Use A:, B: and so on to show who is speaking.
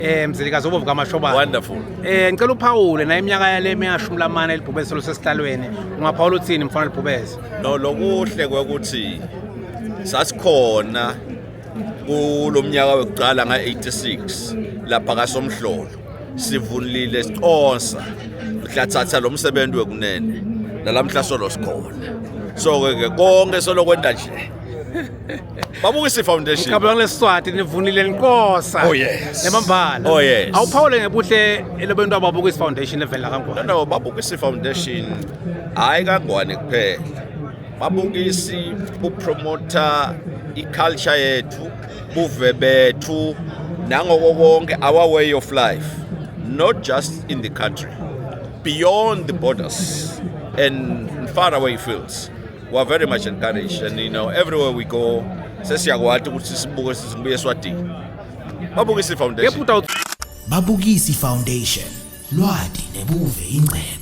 A: Eh Mzilikazi obovu kaMashobane.
B: Wonderful.
A: Eh ngicela uphawule na iminyaka yale emiyashumi lamane elibhubesi losesihlalweni. Ungaphawula uthini mfana libhubesi?
B: No lokuhle kwekuthi sasikhona kulomnyaka wekuqala nga-86 lapha kaSomhlolo sivunulile siconsa hlathatha lo msebenzi wekunene nalamhla solo sikhona so ke konke solokwenda nje Babukisi Foundation.
A: Ngicabanga lesiswati nivunile nkosa.
B: Oh yes.
A: Nemambala.
B: Oh yes.
A: Awuphawule ngebuhle elobento ababukisi Foundation evela kaNgwane.
B: No, no, Babukisi Foundation hayi kaNgwane kuphela. Babukisi bupromota iculture yethu, buve bethu nangoko konke our way of life not just in the country beyond the borders and far away fields. We are very much encouraged and you know everywhere we go sesiyakwati ukuthi sibuke sibuye eswatini. Babukisi Foundation.
A: Kepha
C: Babukisi Foundation lwati nebuve ingcebo.